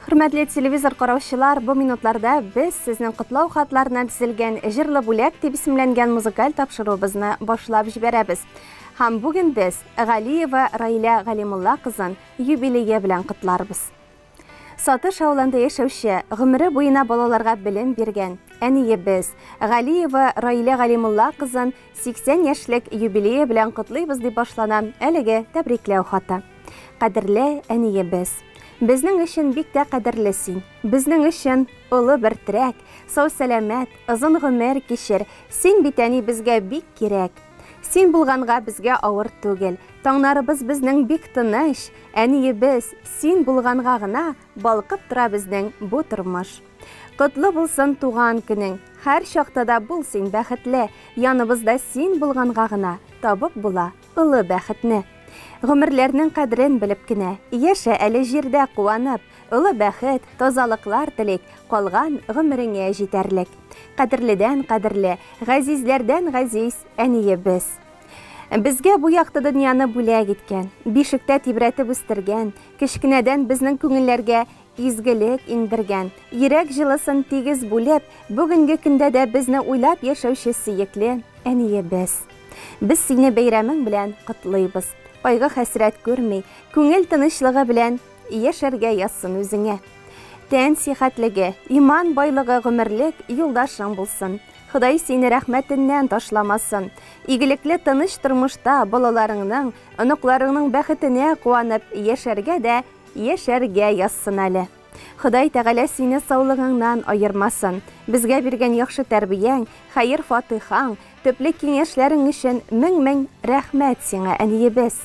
Хөрмәтле телевизор караучылар, бу минутларда без сезнең котлау хатларына төзелгән Җырлы бүләк дип исемләнгән музыкаль тапшыруыбызны башлап җибәрәбез. Һәм бүген без Галиева Раилә Галимулла кызын юбилее белән котларбыз. Сатыш авылында яшәүче, гомере буена балаларга белем биргән әниебез Галиева Раилә Галимулла кызын 80 яшьлек юбилее белән котлыйбыз дип башлана әлеге тәбрикләү хаты. Кадерле әниебез, безнең өчен бик тә кадерле син. Безнең өчен олы бер терәк, сау-сәламәт, озын гомер кичер. Син бит әни безгә бик кирәк. Син булганга безгә авыр түгел. Таңнарыбыз безнең бик тыныч. Әниебез, син булганга гына балкып тора безнең бу тормыш. Котлы булсын туган көнең. Һәр чакта да бул син бәхетле. Яныбызда син булганга гына табып була олы бәхетне. Гомерләрнең кадерен белеп кенә, яшә әле җирдә куанып, олы бәхет, тазалыклар телик, калган гомереңә җитәрлек. Кадерледән кадерле, газизләрдән газиз әниебез. Безгә бу якты дөньяны бүләк иткән, бишектә тибрәтеп үстергән, кечкенәдән безнең күңелләргә изгелек иңдергән, йөрәк җылысын тигез бүлеп, бүгенге көндә дә безне уйлап яшәүче сөекле әниебез. Без сине бәйрәмең белән котлыйбыз. Кайгы хәсрәт күрми, күңел тынычлыгы белән яшәргә язсын үзеңә. Тән сихәтлеге, иман байлыгы гомерлек юлдашың булсын. Ходай сине рәхмәтеннән ташламасын. Игелекле тыныч тормышта балаларыңның, оныкларыңның бәхетенә куанып яшәргә дә яшәргә язсын әле. Ходай Тәгалә сине саулыгыңнан аермасын. Безгә биргән яхшы тәрбияң, хәер фатихаң, төпле киңәшләрең өчен мең-мең рәхмәт сиңа, әниебез.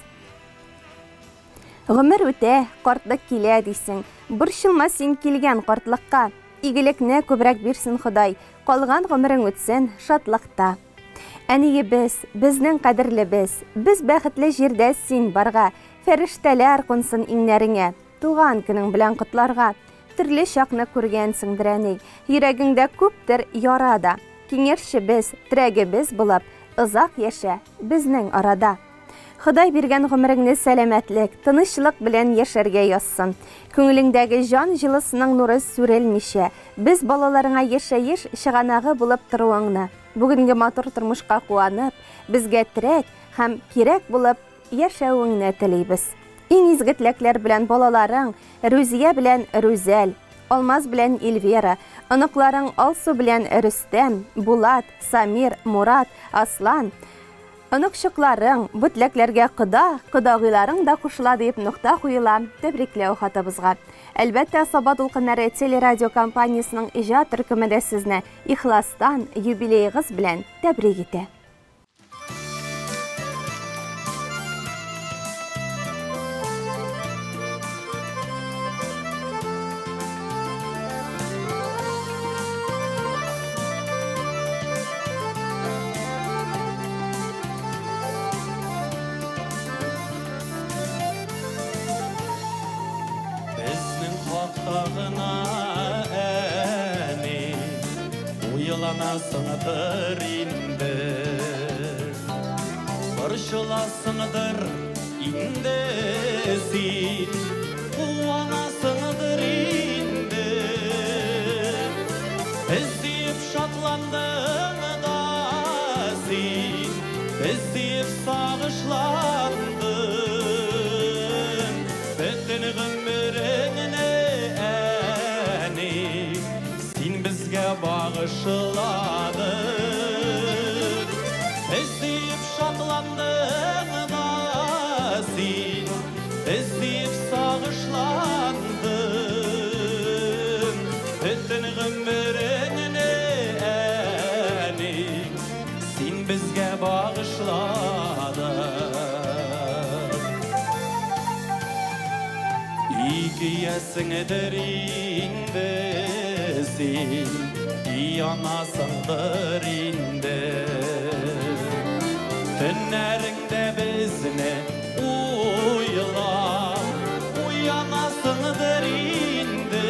Гомер үтә, картлык килә дисең. Борчылма син килгән картлыкка. Игелекне күбрәк бирсен Ходай. Калган гомерең үтсен шатлыкта. Әниебез, безнең кадерлебез, без бәхетле җирдә син барга, фәрештәләр кунсын иңнәреңә. Туган көнең белән котларга. Төрле чакны күргәнсеңдер әни. Йөрәгеңдә күптер яра да. Киңәшчебез, терәгебез булып, озак яшә безнең арада. Ходай биргән гомереңне сәламәтлек, тынычлык белән яшәргә язсын. Күңелеңдәге җан җылысының нуры сүрелмичә, без балаларыңа яшәеш чыганагы булып торуыңны, бүгенге матур тормышка куанып, безгә терәк һәм кирәк булып яшәвеңне телибез. Иң изге теләкләр белән балаларың Рүзия белән Рүзәл, Алмаз белән Эльвира, оныкларың Алсу белән Рөстәм, Булат, Самир, Мурат, Аслан, оныкчыкларың, бу теләкләргә кода, кодагыйларың да кушыла дип нокта куела тәбрикләү хатыбызга. Әлбәттә, Саба дулкыннары телерадио компаниясенең иҗат төркеме дә сезне ихластан юбилеегыз белән тәбрик итә. Безнең хакта гына әни уйланасыңдыр инде, борчыласыңдыр инде син, куанасыңдыр инде. Эздиеп шатландың да син, эздиеп сагышландың. Бөтен гомереңне әни син безгә багышладың. Эздиеп шатландың да син, эздиеп сагышландың. Бөтен гомереңне әни син безгә багышладың. Ике ясеңдер инде син, янасыңдыр инде. Төннәреңдә безне уйлап, уянасыңдыр инде.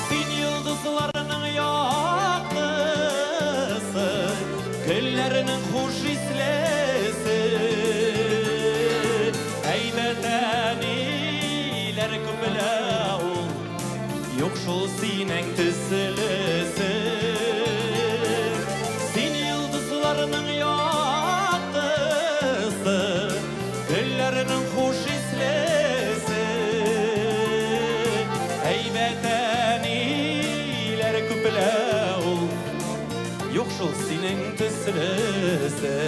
Син йолдызларның яктысы, гөлләрнең хуш ислесе. Әйбәт әниләр күпләр Юк шул синең төслесе. Син йолдызларның яктысы, гөлләрнең хуш ислесе. Әйбәт әниләр күпләү ул, юк шул синең төслесе.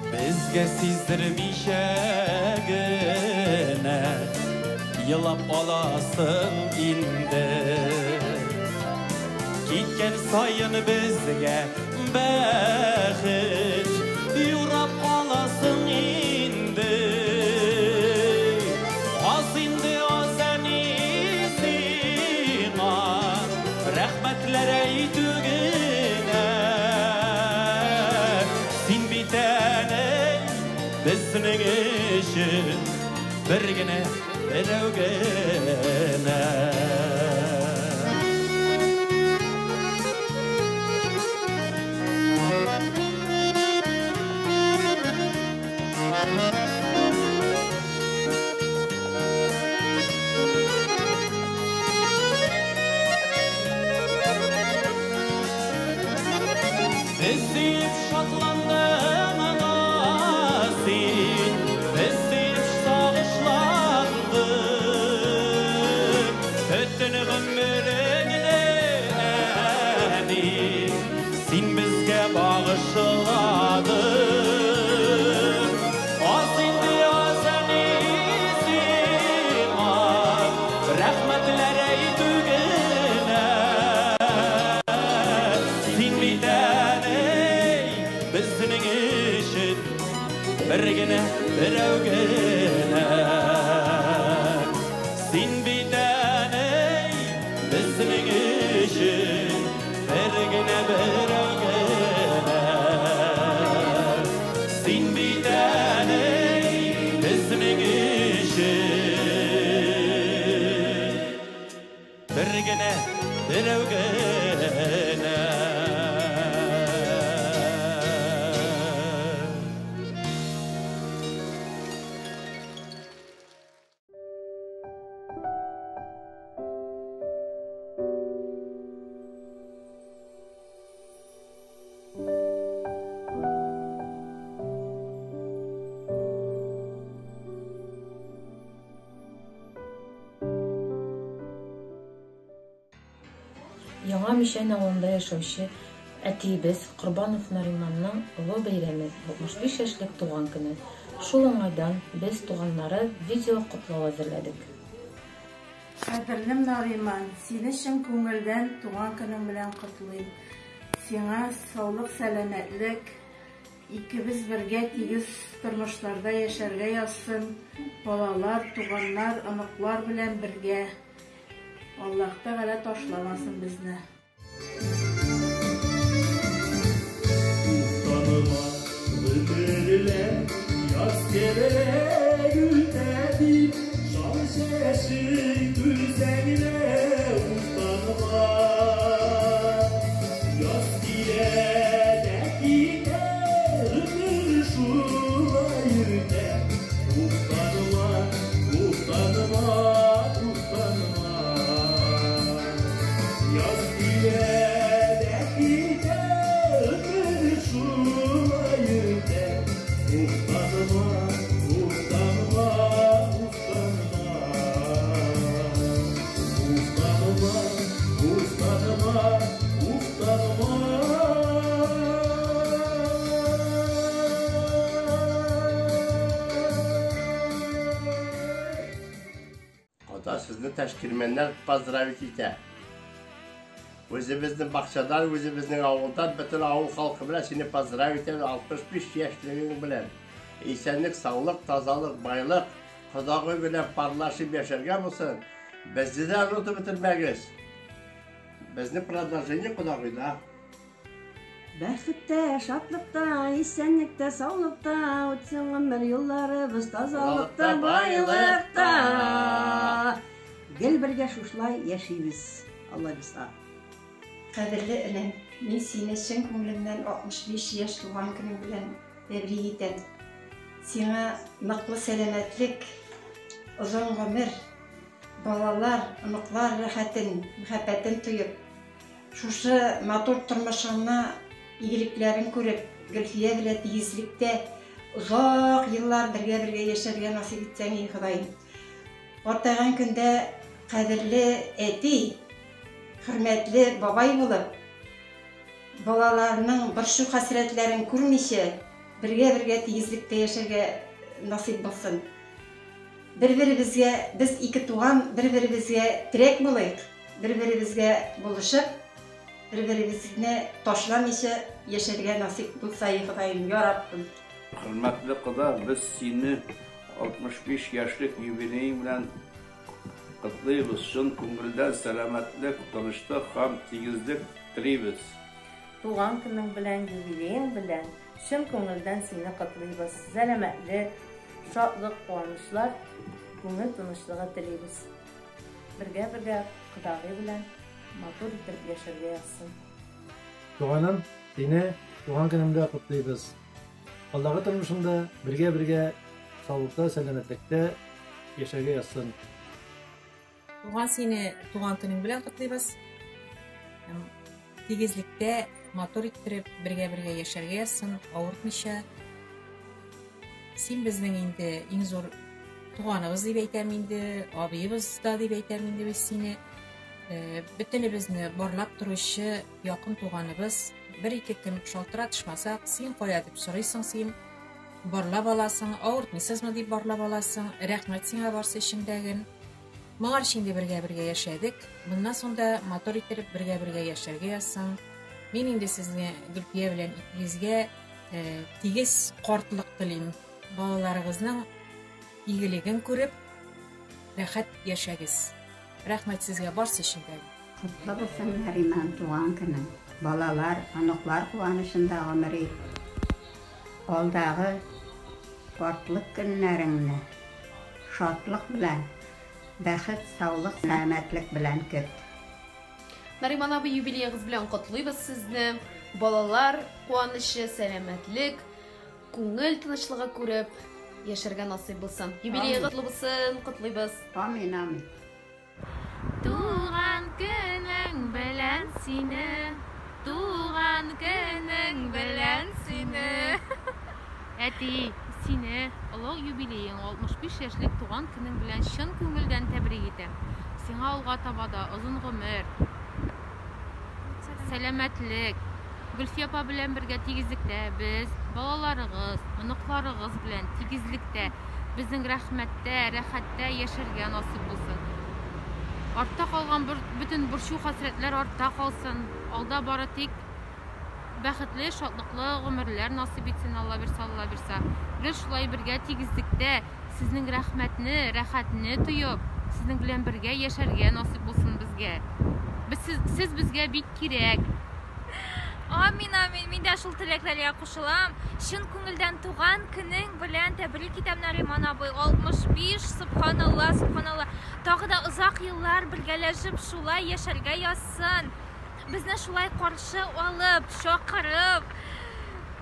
Безгә сиздермичә генә елап аласың инде. Киткән саен безгә бәхет юрап аласың инде. Аз инде, аз, әни, сиңа рәхмәтләр әйтү генә. Син бит, әни, безнең өчен бер генә, берәү генә. Без дип шатландың да син, без дип сагышландың. Бөтен гомереңне, әни, син безгә багышладың. Аз инде, аз, әни, сиңа рәхмәтләр әйтү генә. Син бит, әни, безнең өчен бер генә, берәү генә. Син бит, әни, безнең өчен бер генә, берәү генә. Син бит, әни, безнең өчен бер генә, берәү генә. Яңа Мишән авылында яшәүче әтиебез Корбанов Нариманның олы бәйрәме, 65 яшьлек туган көне. Шул уңайдан без, туганнары, видео котлау әзерләдек. Кадерлем Нариман, сине чын күңелдән туган көнең белән котлыйм. Сиңа саулык, сәламәтлек, икебез бергә тигез тормышларда яшәргә язсын. Балалар, туганнар, оныклар белән бергә. Аллаһ Тәгалә ташламасын безне. Уфтанма, гомерләр яз кебек үтә дип, шал чәчең түзсәң генә, уфтанма. Яз килә дә китә, гомер шулай үтә. Уфтанма, уфтанма, уфтанма. Яз килә дә китә, гомер шулай үтә. Уфтанма, уфтанма, уфтанма. Уфтанма, уфтанма, уфтанма. Кода, сезне ташкирмәннәр поздравить итә. Үзебезнең бакчадан, үзебезнең авылдан, бөтен авыл халкы белән сине поздравить итәбез 65 яшьлегең белән. Исәнлек, саулык, тазалык, байлык, кодагый белән парлашып яшәргә булсын. Безне дә онытып бетермәгез. Безнең продолжение кодагыйда. Бәхеттә, шатлыкта, исәнлектә, саулыкта үтсен гомер юлларыбыз тазалыкта, байлыкта. Гел бергә шушылай яшибез, Алла бирса. Кадерле энем, мин сине чын күңелемнән 65 яшь туган көнең белән тәбрик итәм. Сиңа ныклы сәламәтлек, озын гомер, балалар, оныклар рәхәтен, мәхәббәтен тоеп, шушы матур тормышыңны игелекләрен күреп, Гөлфия белән тигезлектә озак еллар бергә-бергә яшәргә насыйп итсәң, и Ходаем. Картайган көндә кадерле әти, хөрмәтле бабай булып, балаларының борчу-хәсрәтләрен күрмичә, бергә-бергә тигезлектә яшәргә насыйп булсын. Бер-беребезгә, без ике туган, бер-беребезгә терәк булыйк, бер-беребезгә булышып, бер-беребезне ташламыйча яшәргә насыйп булса, и Ходаем, я Раббым. Хөрмәтле кода, без сине 65 яшьлек юбилеең белән котлыйбыз, чын күңелдән сәламәтлек, тынычлык һәм тигезлек телибез. Туган көнең белән, юбилеең белән чын күңелдән сине котлыйбыз. Сәламәтлек, шатлык, куанычлар, күңел тынычлыгы телибез. Бергә-бергә кодагый белән матур итеп яшәргә язсын. Туганым, сине туган көнеңдә котлыйбыз. Алдагы тормышыңда бергә-бергә саулыкта, сәламәтлектә яшәргә язсын. Туган сине туган көнең белән котлыйбыз. Тигезлектә матур иттереп бергә-бергә яшәргә язсын, авыртмыйча. Син безнең инде иң зур туганыбыз дип әйтәм инде, абыебыз да дип әйтәм инде без сине. Бөтенебезне барлап торучы якын туганыбыз. Бер-ике көн шалтыратышмасак, син кая дип сорыйсың син. Барлап аласың, авыртмыйсызмы дип барлап аласың. Рәхмәт сиңа барсы өчен дәген. Моңарчы инде бергә-бергә яшәдек. Моннан соң да матур иттереп бергә-бергә яшәргә язсын. Мин инде сезне Гөлфия белән икегезгә тигез картлык телим. Балаларыгызның игелеген күреп, рәхәт яшәгез. Рәхмәт сезгә барсы өчен дә. Котлы булсын, Нариман, туган көнең. Балалар, оныклар куанычында гомер ит. Алдагы картлык көннәреңне шатлык белән, бәхет, саулык, сәламәтлек белән көт. Нариман абый, юбилеегыз белән котлыйбыз сезне. Балалар куанычы, сәламәтлек, күңел тынычлыгы күреп яшәргә насыйп булсын. Юбилеегыз котлы булсын, котлыйбыз. Амин, амин. Туган көнең белән сине, туган көнең белән сине. Әти, сине олуг юбилеең 65 яшьлек туган көнең белән чын күңелдән тәбрик итәм. Сиңа алга таба да озын гомер, сәламәтлек, Гөлфия апа белән бергә тигезлектә без, балаларыгыз, оныкларыгыз белән тигезлектә, безнең рәхмәттә, рәхәттә яшәргә насыйп булсын. Артта калган бөтен борчу хәсрәтләр артта калсын. Алда бары тик бәхетле, шатлыклы гомерләр насыйп итсен, Алла бирса, Алла бирса. Гел шулай бергә тигезлектә, сезнең рәхмәтне, рәхәтне тоеп, сезнең белән бергә яшәргә насыйп булсын безгә. Без сез безгә бик кирәк. Амин, амин. Мин дә шул теләкләргә кушылам. Чын күңелдән туган көнең белән тәбрик итәм, Нариман абый. 65, субханалла, субханалла. Тагы да озак еллар бергәләшеп шулай яшәргә язсын. Безне шулай каршы алып, чакырып,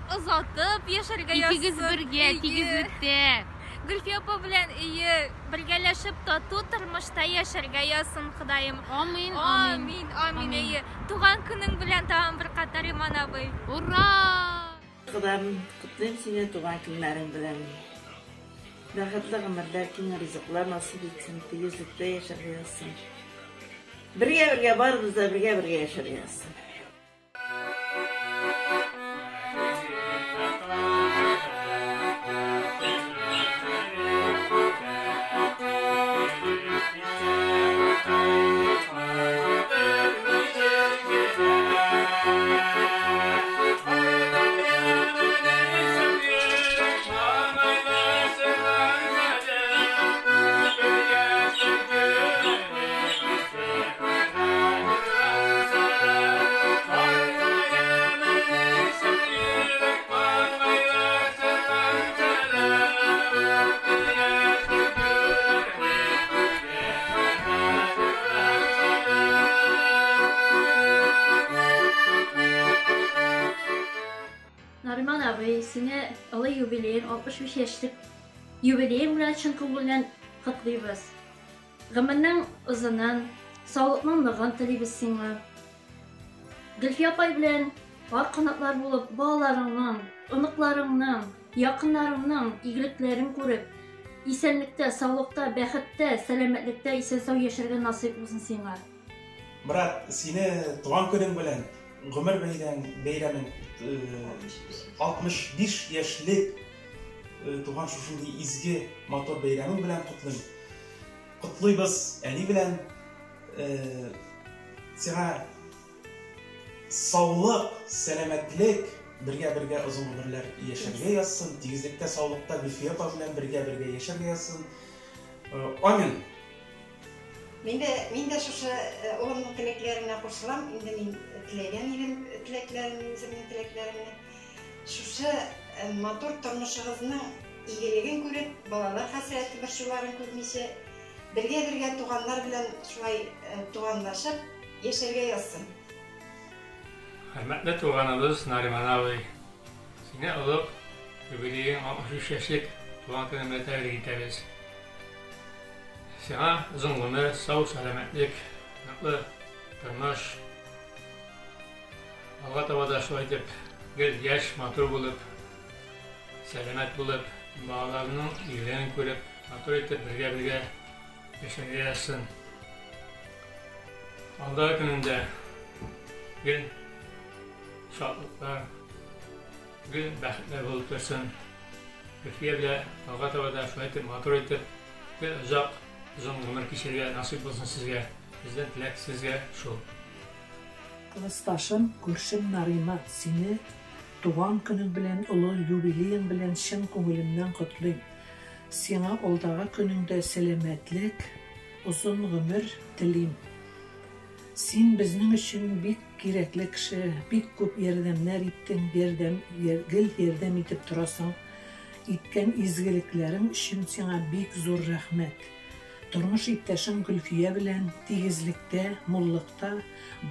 озатып яшәргә язсын. Икегез бергә, тигезлектә. Гөлфия апа белән өе бергәләшеп тату тормышта яшәргә язсын, Ходаем. Амин, амин. Амин, амин, әйе. Туган көнең белән тагын бер кат, Нариман абый. Ура! Кодам, котлыйм сине туган көннәрең белән. Бәхетле гомерләр, киң ризыклар насыйп итсен, тигезлектә яшәргә язсын. Бергә-бергә барыбыз да бергә-бергә яшәргә язсын. Нариман абый, сине олы юбилеең, 65 яшьлек юбилеең белән чын күңелдән котлыйбыз. Гомернең озынын, саулыкның ныгын телибез сиңа. Гөлфия апай белән пар канатлар булып, балаларыңның, оныкларыңның, якыннарыңның игелекләрен күреп, исәнлектә, саулыкта, бәхеттә, сәламәтлектә исән-сау яшәргә насыйп булсын сиңа. Брат, сине туган көнең белән, гомер бәйрәм, бәйрәмең 65 яшьлек туган шушындый изге, матур бәйрәмең белән котлыйм. Котлыйбыз әни белән. Сиңа саулык, сәламәтлек, бергә-бергә озын гомерләр яшәргә язсын, тигезлектә, саулыкта Гөлфия апа белән бергә-бергә яшәргә язсын. Амин. Мин дә, мин дә шушы улымның теләкләренә кушылам. Инде мин теләгән идем теләкләремне, үземнең теләкләремне. Шушы матур тормышыгызның игелеген күреп, балалар хәсрәте борчуларын күрмичә, бергә-бергә туганнар белән шулай туганлашып яшәргә язсын. Хөрмәтле туганыбыз Нариман абый, сине олуг юбилеең 63 яшьлек туган көнең белән тәбрик итәбез. Сиңа озын гомер, сау сәламәтлек, ныклы тормыш. Алга таба да шулай итеп гел яшь, матур булып, сәламәт булып, балаларының игелеген күреп, матур итеп бергә-бергә яшәргә язсын. Алдагы көнеңдә гел шатлыклар, гел бәхетләр булып торсын. Гөлфия белән алга таба да шулай итеп матур итеп гел озак, озын гомер кичерергә насыйп булсын сезгә. Бездән теләк сезгә шул. Классташым, күршем Нариман, сине туган көнең белән, олы юбилеең белән чын күңелемнән котлыйм. Сиңа алдагы көнеңдә сәламәтлек, озын гомер телим. Син безнең өчен бик кирәкле кеше, бик күп ярдәмнәр иттең, ярдәм, гел ярдәм итеп торасың. Иткән изгелекләрең өчен сиңа бик зур рәхмәт. Тормыш иптәшең Гөлфия белән тигезлектә, муллыкта,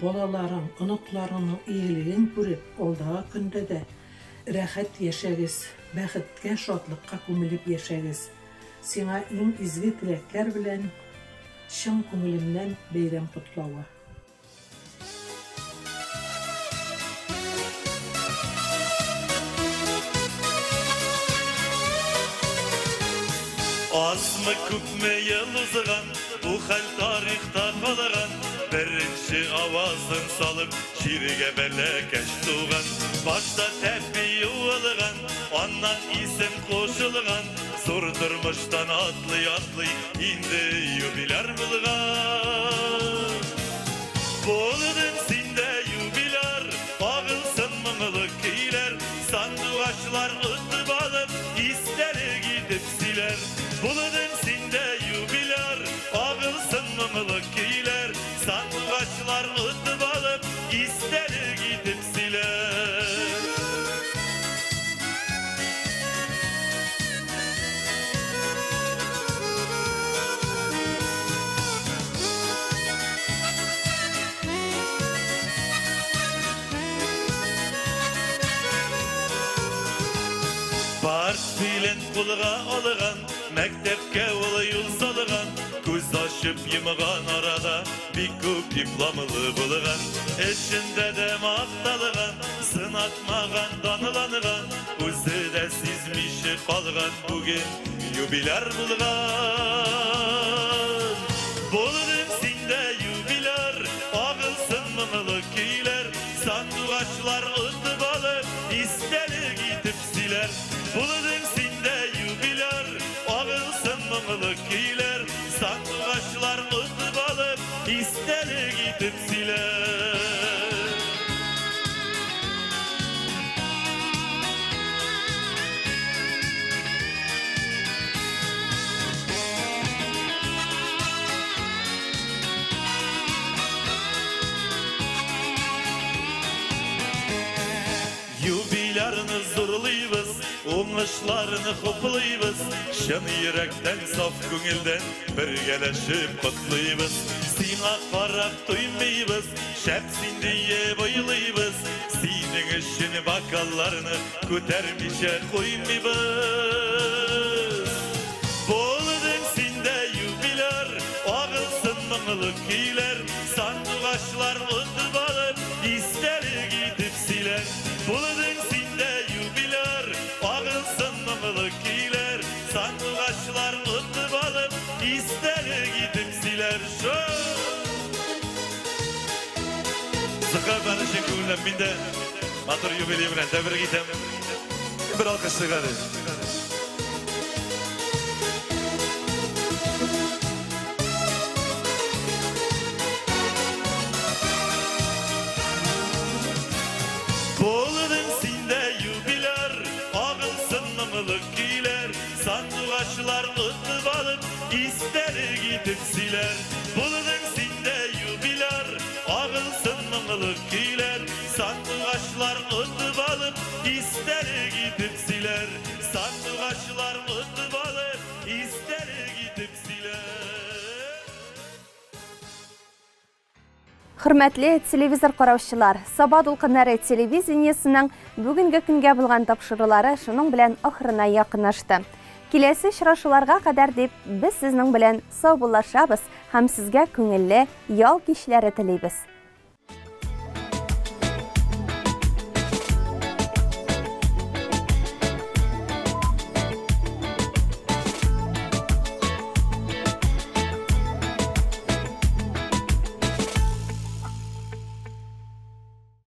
балаларың, оныкларыңның игелеген күреп, алдагы көндә дә рәхәт яшәгез, бәхеткә, шатлыкка күмелеп яшәгез. Сиңа иң изге теләкләр белән чын күңелемнән бәйрәм котлавы. Азмы күпме ел узган, бу хәл тарихта калган. Беренче авазын салып, җиргә бәләкәч туган. Башта тәпи юылган, аннан исем кушылган. Зур тормыштан атлый-атлый, инде юбиляр булган. Булдың син дә юбиляр, агылсын моңлы көйләр, сандугачлар отып алып, истәлек итеп сөйләр. Булдың син дә юбиляр, агылсын моңлы көйләр, сандугачлар отып алып, истәлек итеп сөйләр. Портфелен кулга алган, мәктәпкә ул юл салган, күз ачып йомган арада бик күп дипломлы булган, эшендә дә макталган, сынатмаган, данланган, үзе дә сизмичә калган, бүген юбиляр булган. Булдың син дә юбиляр, агылсын моңлы көйләр, сандугачлар отып алып, истәлек итеп сөйләр. Булдың син дә юбиляр, агылсын моңлы көйләр, сандугачлар отып алып, истәлек итеп сөйләр. Юбилярны зурлыйбыз, уңышларны хуплыйбыз, чын йөрәктән, саф күңелдән бергәләшеп котлыйбыз. Сиңа карап туймыйбыз, шәп син диеп уйлыйбыз, син Синең өчен бокалларны күтәрмичә куймыйбыз. Булдың син дә юбиляр, агылсын моңлы көйләр, сандугачлар отып алып, истәлек итеп сөйләр. Булдың син дә юбиляр, агылсын моңлы көйләр, сандугачлар отып алып, истәлек итеп сөйләр. Зыка баны чын күңелдән мин дә матур юбилей белән тәбрик итәм. Бер алкыш чыгарды. Булдың син дә юбиляр, агылсын моңлы көйләр, сандугачлар отып алып, истәлек итеп сөйләр. Булдың син дә юбиляр, агылсын моңлы көйләр, сандугачлар отып алып, истәлек итеп сөйләр. Сандугачлар отып алып, истәлек итеп сөйләр. Хөрмәтле телевизор караучылар, Саба дулкыннары телевидениесының бүгенге көнгә булган тапшырулары шуның белән ахырына якынлашты. Киләсе очрашуларга кадәр дип без сезнең белән саубуллашабыз һәм сезгә күңелле ял кичләре телибез.